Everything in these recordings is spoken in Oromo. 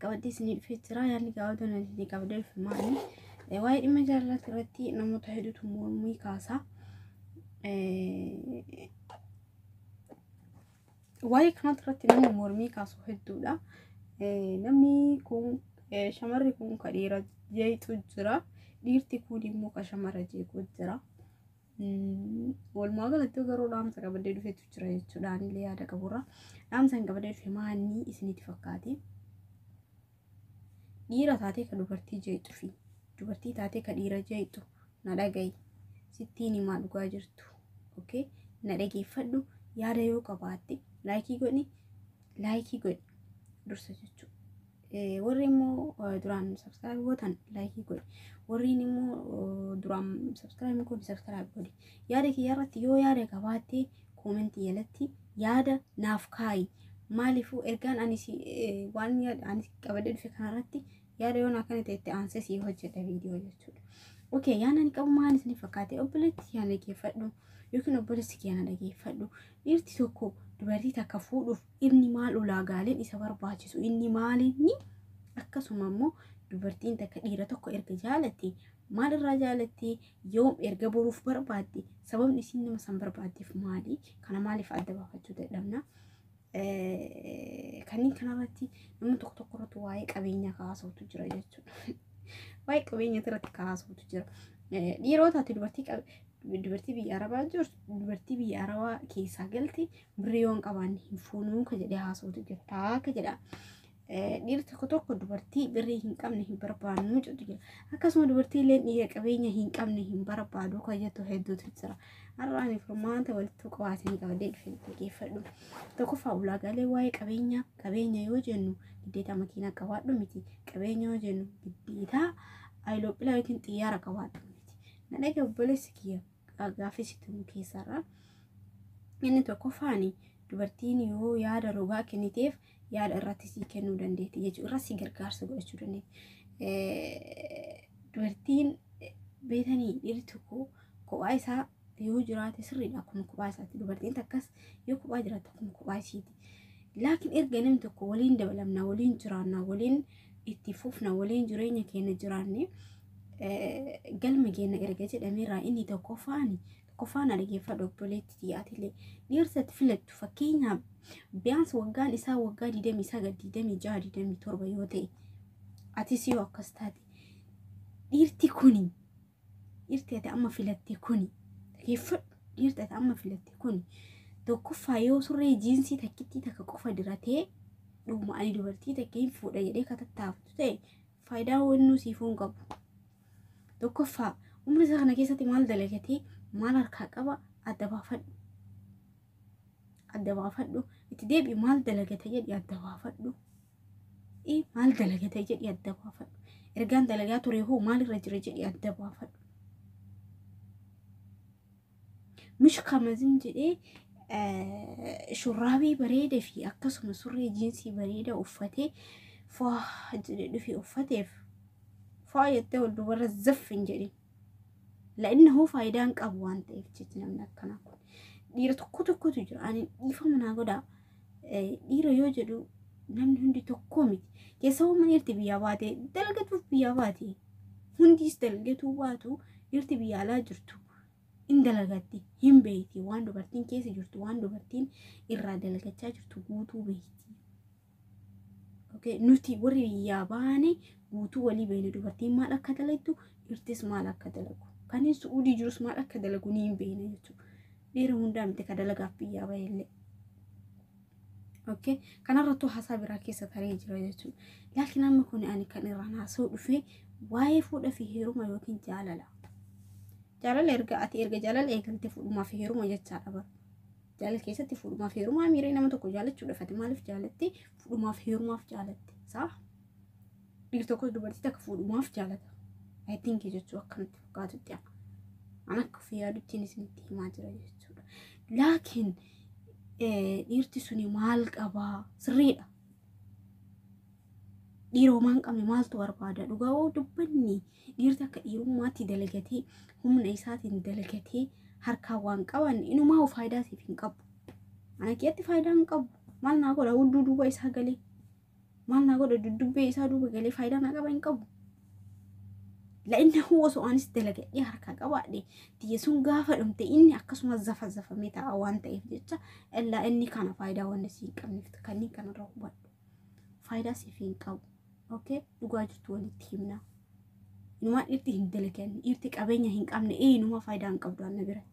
Qabadhee isinii dhufee jira. Yaadni gabaabaa isinii qabadhee dhufe maali? Waa'ee dhimma jaalalaa irratti namoota hedduutu mormii kaasa. Waa'ee kanatti irratti namni mormii kaasu hedduudha. Namni kun shamarri kun ka dhiira jeeqxu jira. Dhiirti kun immoo ka shamara jeequ jira. Walumaa galatti garuu dhaamsa qabadee dhufetu jira jechuudha. Anillee yaada qaburra. Dhaamsa hin qabadee dhufe maanni isinitti fakkaate? Dhiira taatee ka dubartii jeeqxu fi dubartii taatee ka dhiira jeeqxu na dhagayi. Sittiin himaa dhugaa jirtu. Okay? Na dhageeffadhu, yaada yoo qabaatte like godhi, like godhi dursa jechuudha. Warri immoo duraan subscribe gootan like godhi. Warri immoo duraan subscribe godhi, subscribe godhi. Yaada kiyya irratti yoo yaada qabaatte comment jalatti yaada naaf kaayi. Maaliifuu ergaan ani waan ani qabadhee dhufe kanarratti yaada yoo naa kana ta'e itti aansee sii hojjedha viidiyoo jechuudha. Okay, yaada ani qabu maal isin fakkaate? Obboleetti yaa dhageeffadhu yookiin obboleessi kiyya na dhageeffadhu. Dhiirti tokko dubartii takka fuudhuuf inni maal ulaagaaleen isa barbaachisu, inni maalinni? Akkasuma immoo dubartiin takka dhiira tokko erga jaalatte maal irraa jaalatte? Yoom erga boruuf barbaadde? Sababni isiin nama san barbaaddeef maali? Kana maaliif adda baafachuu dadhabna? Kanneen kanarratti namni tokko tokko irratti waa'ee qabeenyaa kaasuutu jira jechuudha. Waa'ee qabeenya irratti kaasuutu jira. Dhiiroo taate dubartii biyya arabaa jirtu, dubartii biyya arabaa keessaa galte birrii yoo hin qabaanne hin fuunuu ka jedhee haasa'utu jira. Taaka jedha. Dhiirri tokko tokko dubartii birrii hin qabne hin barbaannu jedhu jira. Akkasuma dubartii illee dhiira qabeenya hin qabne hin barbaadu ka jettu hedduutu jira. Har'a ani furmaata walitti qabaatanii qabadee dhufe dhaggeeffadhu. Tokkoffaa, ulaagaalee waa'ee qabeenyaa. Qabeenya yoo jennu giddeetaa makiinaa qabaadhu miti. Qabeenya yoo jennu giddeetaa aayilooppilaa yookiin xiyyaara qabaadhu miti. Na dhaga obboleessi kiyya, gaaffii sitti himu keessarraa. Inni tokkoffaani, dubartiin yoo yaada rogaa kenniteef yaada irratti sii kennuu dandeetti jechuudha. Irra si gargaarsa godhachuu dandeetti. Dubartiin beetanii dhiirri tokko kophaa isaa yoo jiraate sirriidha, akkuma kophaa isaati. Dubartiin takkas yoo kophaa jiraatte akkuma kophaa isiiti. Laakiin erga namni tokko waliin dabalamna, waliin jiraanna, waliin itti fufna, waliin jireenya keenya jiraanne, galma keenya erga jedhameerraa, inni tokkoffaani, tokkoffaan dhaggeeffadhu obboleetti xiyyaatiillee, dhiirsa filattu fakkeenyaaf biyaans waggaan isaa waggaa 29, 26, 27 yoo ta'e, atis yoo akkas taate, dhiirti kuni, dhiirti ati amma filatte kuni, dhaggeeffadhu, dhiirti ati amma filatte kuni tokkoffaa yoo surree jiinsii takkittii takka qofa diratee dhuguma ani dubartii takka hin fuudha jedhee katattaafatu ta'e, faayidaa wannuu siifuu hin qabu. Tokkoffaa, umri isaa kana keessatti maal dalagatee, maal harkaa qaba, adda baafadhu. Adda baafadhu. Itti deebi'i, maal dalagate jedhi adda baafadhu. Maal dalagate jedhi adda baafadhu. Ergaan dalagaa ture hoo maalirra jira jedhi adda baafadhu. Mishkamazim jedhee shurraabii bareeda fi akkasuma surree jiinsii bareeda uffatee faa jedhee dhufee uffateef faa jettee ol dubarra zaff hin jedhin. La'innahu faayidaa hin qabu waan ta'eef jechi namni akkanaa kun. Dhiira tokko tokkotu jira. Ani dhiifama naa godhaa. Dhiira yoo jedhu namni hundi tokko miti. Keessawwan dhiirti biyyaa baate dalagatuuf biyyaa baate. Hundis dalagatuu baatu, dhiirti biyya alaa jirtu in dalagatti, hin beeyti, waan dubartiin keessa jirtu, waan dubartiin irraa dalagachaa jirtu guutuu beeyti. Okay, nuti warri biyyaa baane guutuu walii beekna, dubartiin maal akka dalagdu, dhiirtis maal akka dalagu. Kan Su'uudii jirus maal akka dalagu ni hin beekna jechuudha. Dhiira hundaa miti ka dalagaaf biyyaa bahellee. Okay, kanarrattuu haasaa biraa keessa taree jira jechuudha. Laakiin amma kun ani kan irraan haasa'u dhufee waa'ee fuudha fi heeruma yookiin jaalala. Jaalala erga ati erga jaalala eegalte fuudhumaa fi heeruma jechaadha bara. Jaalala keessatti fuudhumaa fi heerumaa miiree nama tokko jaalachuudhaaf ati maaliif jaalatte? Fuudhumaaf heerumaaf jaalatte. Saa? Dhiirri tokkos dubartii takka fuudhumaaf jaalata. I think jechuu akkanatti fakkaatutti an akka ofii yaaduttiin isinitti himaa jira jechuudha. Laakiin dhiirti suni maal qabaa? Sirriidha. Dhiira homaa hin qabne maaltu barbaada? Dhugaa yoo dubbanni, dhiirti akka dhiirummaatti dalagatee, humna isaatiin dalagatee harkaan waan qaban inumaa faayidaa siif hin qabu. Ana keessatti faayidaa hin qabu. Maal naa godha hudduu duuba isaa galee? Maal naa godha duddubbee isaa duuba galee faayidaa naa qaba hin qabu. La'inna osoo anis dalagadhee harkaa qabaadhe tiyya sun gaafa dhumte inni akkasuma zafa zafamee ta'a waan ta'eef jecha illaa inni kana faayidaa waan si hin qabneef kanneen kanarra hubadhu. Faayidaa siif hin qabu. Okay, dhugaa jirtu walitti himna. Inumaa dhiirti hin dalaganne, dhiirti qabeenya hin qabne inuma faayidaa hin qabdu anna biratti.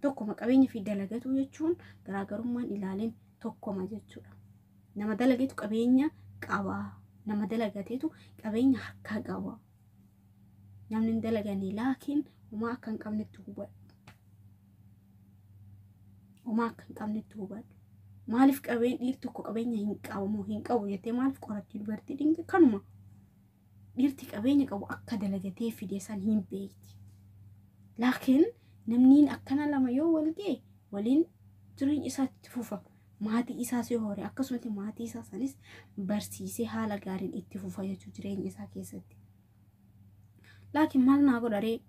Tokkoma qabeenya fi dalagatu jechuun garaagarummaan ilaalin tokkoma jechuudha. Nama dalagetu qabeenya qaba. Nama dalagateetu qabeenya harkaa qaba. Namni hin dalaganne laakiin homaa akka hin qabnetti hubadhu. Homaa akka hin qabnetti hubadhu. Maaliif qabeen dhiirti tokko qabeenya hin qabu hin qabu jettee maaliif qoratti dubartii dinqi kanuma. Dhiirti qabeenya qabu akka dalagatee fide san hin beekti. Laakiin namni akkana lama yoo wal ga'e waliin jireenya isaatti fufa. Maatii isaas yoo hore akkasumatti maatii isaa sanis barsiisee haala gaariin itti fufa jechuudha jireenya isaa keessatti. Laakiin maal naa godha ree?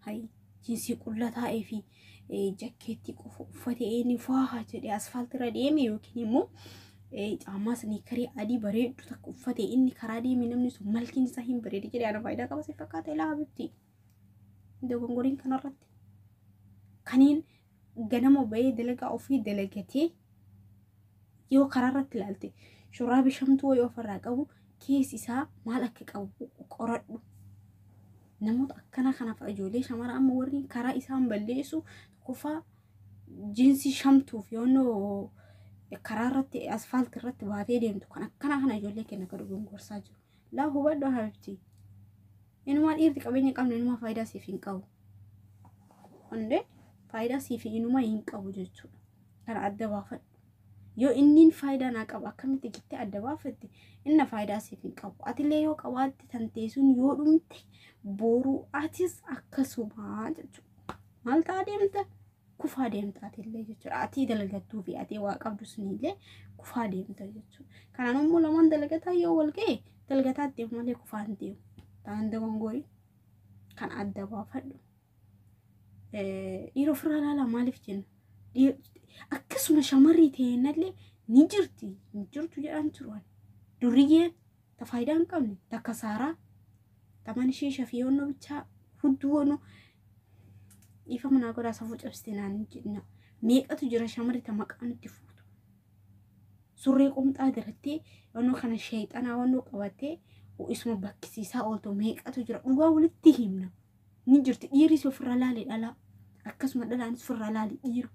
Hayi jiinsii qulla taa'ee fi jakkeettii qofa uffatee inni faaha jedhee asfaaltirra deeme yookiin immoo caammaa sneakerii adii bareeddu takka uffatee inni karaa deeme namni sun malkiin isaa hin bareede jedhee ana faayidaa qaba si fakkaata ilaa habibti. Dogongoriin kanarratti. Kaniin ganama bahee dalagaa ofii dalagatee yoo karaarratti ilaalte shurraabii shamtuu wayii ofirraa qabu keessi isaa maal akka qabu qoradhu. Namoota akkana kanaaf ijoollee shamara amma warri karaa isaan balleessu tokkoffaa jiinsii shamtuuf yoonnoo karaa irratti asfaaltii irratti baatee deemtu kan akkana kana ijoollee keenya akka dogongorsaa jiru. Laa hubadhu habibti. Inumaa dhiirti qabeenya qabne inumaa faayidaa siif hin qabu. Hundee faayidaa siif inumaa hin qabu jechuudha. Kana adda baafadhu. Yoo inni faayidaa naa qaba akkamitti jettee adda baafatte inni faayidaa siif hin qabu. Atillee yoo qabaatte tantee sun yoo dhumte boruu atis akkasuma jechuudha. Maal ta'a deemta? Kufaa deemta atillee jechuudha. Atii dalagattuu fi atii waa qabdu sunillee kufaa deemta jechuudha. Kanaan immoo lamaan dalagataa yoo wal ga'e dalagataa deemu malee kufaa hin deemu. Ta'an dogongorii kan adda baafadhu. Dhiira ofirraa ilaalaa maaliif jenna? Akkasuma shamarri ta'eenallee ni jirti. Hin jirtu jedhaan turan. Duriyyeen ta faayidaa hin qabne takka saaraa taman ishee shafiyoonnoo bichaa hudduu woonoo dhiifa manaa godhaa safuu cabsite naan jenna. Meeqatu jira shamarri ta maqaa nutti fuutu. Surree qumxaa dirattee wannoo kana sheexanaa wannoo qabattee isuma bakkisiisaa ooltu meeqatu jira dhugaa walitti himna. Ni jirti dhiiris ofirraa laale dhalaa akkasuma dhalaanis ofirraa laale dhiira.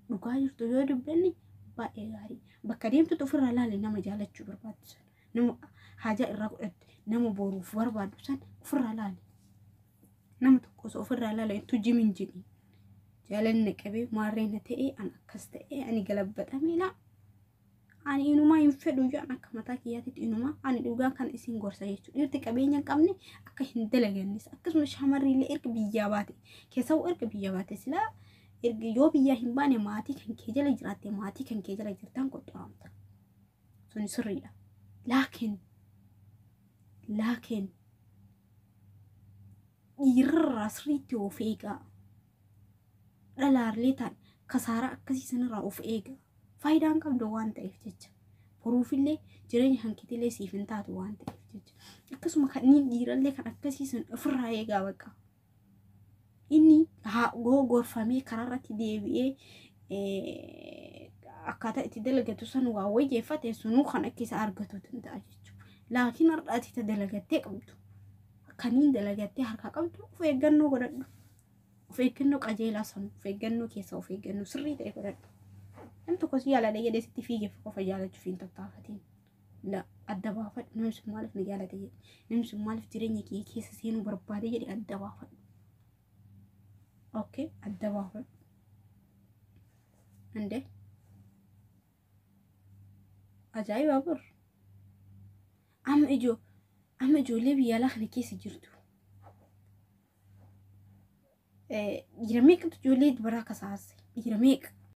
Dhugaa jirtu yoo dubbanne baay'ee gaarii. Bakka deemtutti ofirraa laale nama jaalachuu barbaaddu sana nama haajaa irraa godhatte nama boruuf barbaaddu sana ofirraa laale. Nama tokko osoo ofirraa laale intu jimin jedhi. Jaalanni qabee maarree na ta'ee an akkas ta'ee ani galabbatamee laa. Ani inumaa hin fedhu iyyuu an akka mataa kiyyaatitti inumaa ani dhugaa kan isin gorsa jechuudha. Dhiirti qabeenya hin qabne akka hin dalagannes akkasuma shamarri illee erga biyyaa baate keessawuu erga biyyaa baate silaa erga yoo biyyaa hin baane maatii kan kee jala jiraatte maatii kan kee jala jirtan qoxxoramta. Sun sirriidha. Laakiin dhiirarraa sirriitti of eegaa. Dhalaallee ta'an kasaaraa akkasii sanarraa of eegaa. Faayidaan qabdu waan ta'eef jecha. Boruufillee jireenya hankitillee siif hin taatu waan ta'eef jecha. Akkasuma kanneen dhiirallee kan akkasii sun ofirraa eegaa bakka. Inni gorfamee karaarratti deebi'ee akkaataa itti dalagatu san waa wayyeeffate sunuu kan akka isa argatu danda'a jechuudha. Laakiin har'a ati ta dalagattee qabdu kaniin dalagattee harkaa qabdu of eeggannoo godhadhu. Of eeggannoo qajeelaa san of eeggannoo keessa of eeggannoo sirrii ta'e godhadhu. Namni tokko si jaaladha jedhee sitti fiigeef qofa jaalachuuf hin tattaafatin. La adda baafadhu namni sun maaliif na jaalate jedhe namni sun maaliif jireenya kee keessa seenuu barbaade jedhe adda baafadhu. Okay, adda baafadhu. Inde ajaa'iba bur. Amma ijoollee biyya alaa kana keessa jirtu. Dhiira meeqatu ijoollee dubaraa kasaase? Dhiira meeqa?